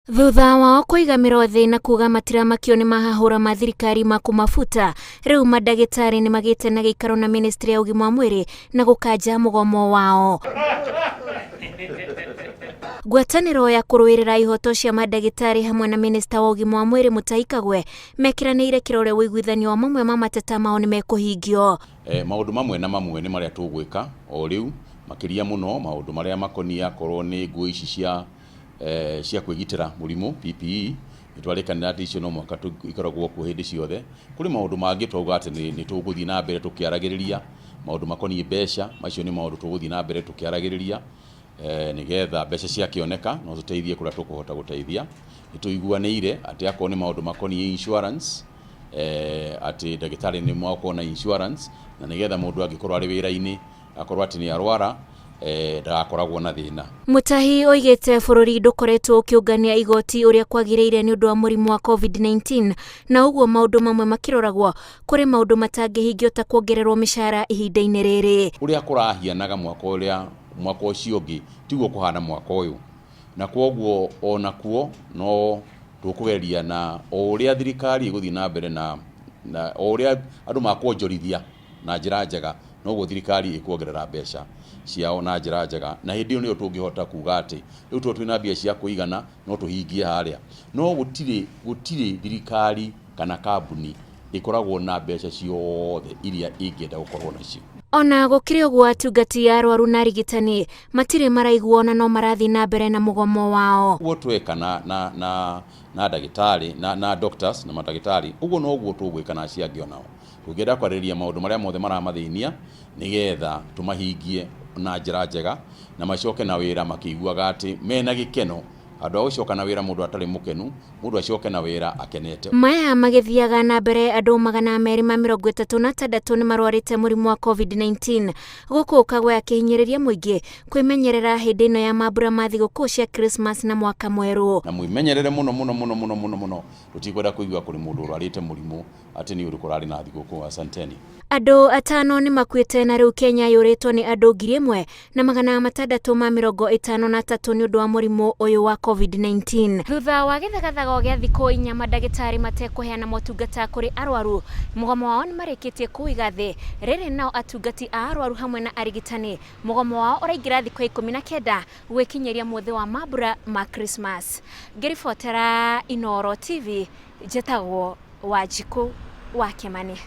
Thutha wao kũiga mĩro thĩ na kuga matiramakio nĩ mahahũra ma thirikari ma kũmabuta, rĩu mandagĩtarĩ nĩ magĩte na gĩikaro na ministry ya ũgima wa mwĩrĩ na gũkanja mũgomo wao. Ngwatanĩro ya kũrũĩrĩra ihoto cia mandagĩtarĩ hamwe na minista wa ũgima wa mwĩrĩ Mutahi Kagwe mekĩranĩire kĩrore ũiguithanio wa mamwe ma mateta mao nĩ mekũhingio. Maũndũ mamwe na mamwe nĩ marĩa tũgwĩka o rĩu, makĩria mũno maũndũ marĩa makoniĩ akorwo nĩ nguo ici cia cia kwĩgitĩra mũrimũ PPE, nĩ twarĩkanĩra atĩ icio no mũhaka ikoragwo kuo hĩndĩ ciothe. Kũrĩ maũndũ mangĩ twauga atĩ nĩ tũgũthiĩ na mbere tũkĩaragĩrĩria, maũndũ makoniĩ mbeca, macio nĩ maũndũ tũgũthiĩ na mbere tũkĩaragĩrĩria nĩgetha mbeca ciakĩoneka no tũteithie kũrĩa tũkũhota gũteithia. Nĩ tũiguanĩire atĩ akorwo nĩ maũndũ makoniĩ insurance, atĩ ndagĩtarĩ nĩ makorwo na insurance, na nĩgetha mũndũ angĩkorwo arĩ wĩra-inĩ akorwo atĩ nĩ arwara ndagakoragwo na thĩna. Mutahi oigĩte bũrũri ndũkoretwo ũkĩũngania igoti ũrĩa kwagĩrĩire nĩ ũndũ wa mũrimũ wa COVID-19 na ũguo maũndũ mamwe makĩroragwo kũrĩ maũndũ matangĩhingio ta kuongererwo mĩcara ihinda-inĩ rĩrĩ. Ũrĩa kũrahianaga mwaka ũrĩa mwaka ũcio ũngĩ tiguo kũhana mwaka ũyũ, na kwoguo onakuo no tũkũgeria na o ũrĩa thirikari ĩgũthiĩ na mbere na o ũrĩa andũ makwonjorithia na njĩra njega noguo thirikari ĩkuongerera mbeca ciao na njĩra njega, na hĩndĩ ĩyo nĩyo tũngĩhota kuga atĩ rĩu tondũ twĩna mbia cia kũigana no tũhingie harĩa. No gũtirĩ gũtirĩ thirikari kana kambuni ĩkoragwo na mbeca ciothe iria ĩngĩenda gũkorwo nacio. Ona gũkĩrĩ ũguo atungati a arwaru na arigitani matirĩ maraiguo na no marathiĩ na mbere na mũgomo wao. Ũguo tweka na na na na ndagĩtarĩ na na doctors na mandagĩtarĩ ũguo noguo tũgwĩka na acio angĩ onao. Tũngĩenda kwarĩrĩria maũndũ marĩa mothe maramathĩnia nĩgetha tũmahingie na njĩra njega na macoke na wĩra makĩiguaga atĩ mena gĩkeno handũ ha gũcoka na wĩra mũndũ atarĩ mũkenu, mũndũ acoke na wĩra akenete. Maya magĩthiaga na mbere andũ 236 nĩ marwarĩte mũrimũ wa COVID-19 gũkũ Kagwe akĩhinyĩrĩria mũingĩ kwĩmenyerera hĩndĩ ĩno ya mambura ma thigũkũ cia Christmas na mwaka mwerũ. Na mwĩmenyerere mũno mũno mũno mũno mũno mũno, tũtikwenda kũigua kũrĩ mũndũ ũrwarĩte mũrimũ atĩ nĩ ũrĩkũ ũrarĩ na thigũkũ. Asanteni. Andũ atano nĩ makuĩte na rĩu Kenya yũrĩtwo nĩ andũ 1653 nĩ ũndũ wa mũrimũ ũyũ wa COVID-19. Thutha wa gĩthagathago gĩa thikũ inya mandagĩtarĩ matekũheana motungata kũrĩ arwaru, mũgomo wao nĩ marĩkĩtie kũũiga thĩ. Rĩrĩ nao atungati a arwaru hamwe na arigitani, mũgomo wao ũraingĩra thikũ ya 19 gwĩkinyĩria mũthĩ wa mambura ma Christmas. Ngĩribotera Inooro TV, njĩtagwo Wanjikũ wa Kĩmani.